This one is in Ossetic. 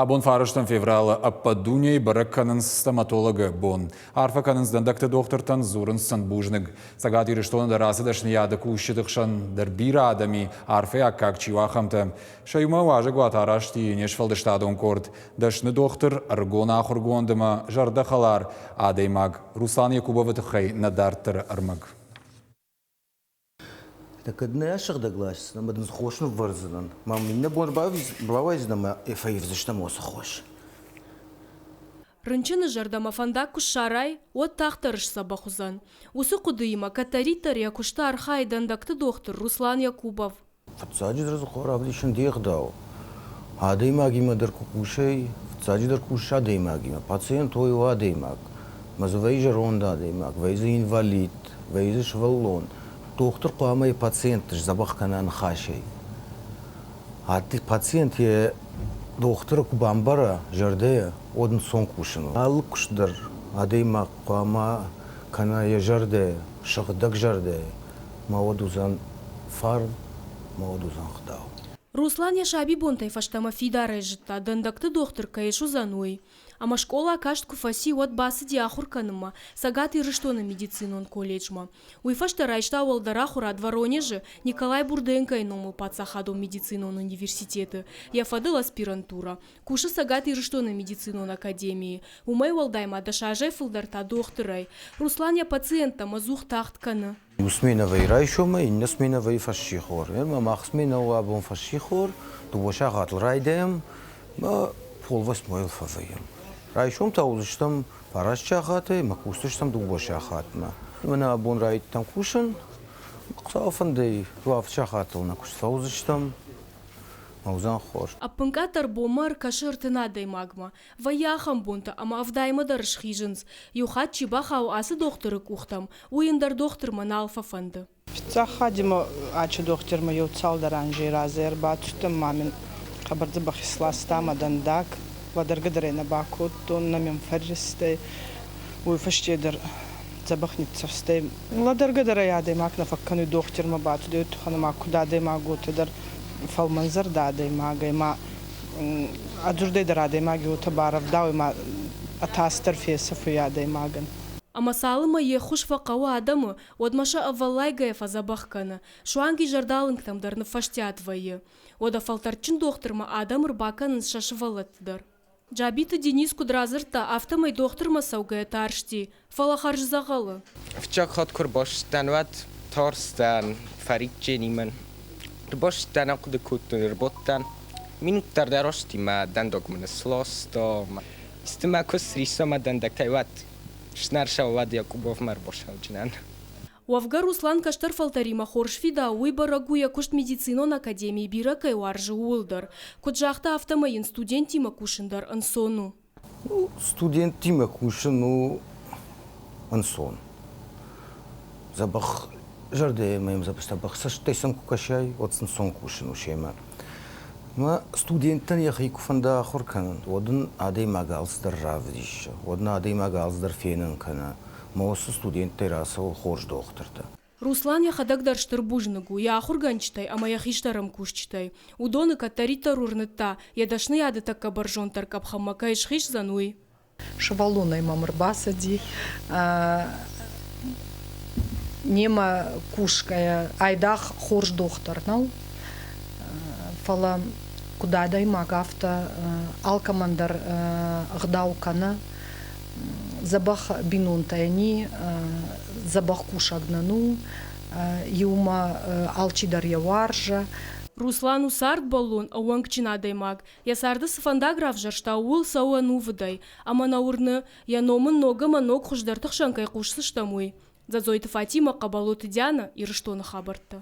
Абон фарӕстӕм февралы ӕппӕт дунейы бӕрӕг кӕнынц стоматологы бон. Арфӕ кӕнынц дӕндӕгты дохтыртӕн, дзурынц сын бузныг. Цӕгат Ирыстоны дӕр ацы дӕсныйады кусджыты хсӕн дӕр бирӕ адӕм и, арфӕйы аккаг чи у, ахӕмтӕ. Сӕ иумӕ уазӕгуат арӕзт и не сфӕлдыстадон къорд. Дӕсны дохтыр, ӕрыгон ахуыргонд ӕмӕ зӕрдӕхӕлар адӕймаг Руслан Якубовы тыххӕй нӕ дарддӕры ӕрмӕг. Та кӕд нӕ сыгъдӕг ласдзынӕн ӕмӕ дын хос ныввӕрдзынӕн. Мӕ иннӕ бон бауайдзынӕн ӕмӕ фӕивдзыстӕм уыцы хос. Рынчыны зӕрдӕмӕ фӕндаг куы ссарай, уӕд тагъддӕр сдзӕбӕх уыдзӕн. Уыцы хъуыдыимӕ кӕддӕриддӕр йӕ куысты архайы дӕндӕгты дохтыр Руслан Якубов. Фыццаджыдӕр дзы хъуамӕ равдисын де гъдау. Адӕймагимӕ дӕр куы кусай, фыццаджыдӕр кусыс адӕймагимӕ. Пациент у адӕймаг. Мӕ дзы вӕййы зӕронд адӕймаг, вӕййы дзы инвалид, вӕййы дзы сывӕллон. Дохтыр хъуамӕ йӕ пациентты сдзӕбӕх кӕна ныхасӕй. Пациент йӕ дохтыры куы бамбара зӕрдӕйӕ, уӕд ӕнцон кусын у. Алы куыст дӕр адӕймаг хъуамӕ кӕна йӕ зӕрдӕйӕ, сыгъдӕг зӕрдӕйӕ. Мӕ уӕд уыдзӕн фарн, мӕ уӕд уыдзӕн гъдау. Руслан йӕ сабибонтӕй фӕстӕмӕ фидарӕй зыдта, дӕндӕгты дохтыр кӕй суыдзӕн, уый. Ӕмӕ скъола каст куы фӕци, уӕд бацыди ахуыр кӕнынмӕ Цӕгат Ирыстоны медицинон колледжмӕ. Уый фӕстӕ райста уӕлдӕр ахуырад Воронежы Николай Бурденкойы номыл паддзахадон медицинон университеты, йӕ фӕдыл аспирантурӕ. Кусы Цӕгат Ирыстоны медицинон академийы. Уымӕй уӕлдай ма дӕс азӕй фылдӕр та дохтырӕй. Руслан йӕ пациенттӕм ӕдзух тагъд кӕны. Иу сменӕ вӕййы райсомӕй, иннӕ сменӕ вӕййы фӕссихор. Ӕмӕ мах сменӕ у абон фӕссихор, дыууӕ сахатыл райдайӕм ӕмӕ полвосьмойыл фӕвӕййӕм. Райсом та уыдзыстӕм фараст сахатӕй ӕмӕ кусдзыстӕм дыууӕ сахатмӕ. Мӕнӕ абон райдыдтам кусын, Хуыцауы фӕндӕй авд сахатыл нӕ куыст фӕуыдзыстӕм. Уыдзӕн хорз. Ӕппынкъаддӕр бонмӕ ӕркӕсы ӕртын адӕймагмӕ. Вӕййы ахӕм бонтӕ, ӕмӕ ӕвдаймӕ дӕр схизынц. Иу хатт чи бахауы ацы дохтыры къухтӕм, уый ӕндӕр дохтырмӕ нал фӕфӕнды. Фиццаг хатт ачи дохтирмӕ еу цалдӕр анзей разӕй ӕрбацудтӕн ма мин хъӕбӕр дзӕбӕх исласта мӕ дӕндаг. Лӕдӕргӕ дӕр ӕй нӕ бакодтон, нӕ мин фӕрристӕй. Уой фӕсте дӕр дзӕбӕх ниццӕфстӕй. Лӕдӕргӕ дӕр ӕй адӕймаг нӕ фӕккӕнуй дохтирмӕ бацудӕй, туххӕн ӕма куд адӕймаг, уотӕ дӕр фӕлмӕнзӕрдӕ адӕймаг ӕй ма ӕ дзурдӕй дӕр адӕймаги уотӕ барӕвдауй ма ӕ тас дӕр фесӕфуй адӕймагӕн. Ӕмӕ цалынмӕ йе ххуыс фӕхъӕуы адӕмы, уӕдмӕ сӕ ӕвӕллайгӕйӕ фӕдзӕбӕх кӕны, суанг изӕрдалынгтӕм дӕр ныффӕстиат вӕййы. Уӕдӕ фӕлтӕрдджын дохтырмӕ адӕм ӕрбакӕнынц сӕ сывӕллӕтты дӕр. Джабиты Денис куыд радзырдта, афтӕмӕй дохтырмӕ цӕугӕйӕ тарсти, фӕлӕ хӕрз дзӕгъӕлы. Фыццаг хатт куы ӕрбацыдтӕн, уӕд тарстӕн, фӕричченимӕ. Ӕрбацыдтӕн, ахъуыды кодтон, ӕрбадтӕн. Минут дӕр дӕ расти мӕ дӕндаг мын сласта. Исты мӕ куы срисса мӕ дӕндӕгтӕй, уӕд снӕрсау, уӕд Якубовмӕ ӕрбацӕуджынӕн. Уӕвгӕ Руслан кӕстӕр фӕлтӕримӕ хорз фидауы, уый бӕрӕг у йӕ куыст медицинон академийы бирӕ кӕй уарзы, ууыл дӕр. Куыд загъта, афтӕмӕй йын студенттимӕ кусын дӕр ӕнцон у. Ну, студенттимӕ кусын у ӕнцон. Дзӕбӕх зӕрдӕйӕ мӕм дзӕбӕх цӕстӕй сӕм куы кӕсай, уӕд сын ӕнцон кусын у семӕ. Мӕ студенттӕн йӕхи куы фӕнда ахуыр кӕнын, уӕд ын адӕймаг алцыдӕр равдисы, уӕд ын адӕймаг алцыдӕр фенын кӕны. Мӕ уыцы студенттӕй рацӕуы хорз дохтыртӕ. Руслан йӕхӕдӕг дӕр стыр бузныг у йӕ ахуыргӕнджытӕй ӕмӕ йӕ хистӕр ӕмкусджытӕй. Уыдоны кӕддӕриддӕр уырныдта, йӕ дӕсныйады тӕккӕ бӕрзонддӕр къӕпхӕнмӕ кӕй схиздзӕн, уый. Сывӕллонӕй мӕм ӕрбацыди немӕ кусгӕйӕ айдагъ хорз дохтыр нӕу, фӕлӕ куыд адӕймаг, афтӕ алкӕмӕн дӕр ӕгъдау кӕны. Дзӕбӕх бинонтӕ ни, дзӕбӕх кусӕг нын у, иумӕ алчидӕр йӕ уарзы. Руслан у цардбӕллон, ӕууӕнкджын адӕймаг. Йӕ царды цы фӕндаг равзӕрста, ууыл цӕуы ӕнувыдӕй. Ӕмӕ нӕ уырны, йӕ ном ын ног ӕмӕ ног хуыздӕрты хсӕн кӕй хъусдзыстӕм, уый. Дзӕдзойты Фатимӕ, Хъӕбӕлоты Дианӕ, Ирыстоны хабӕрттӕ.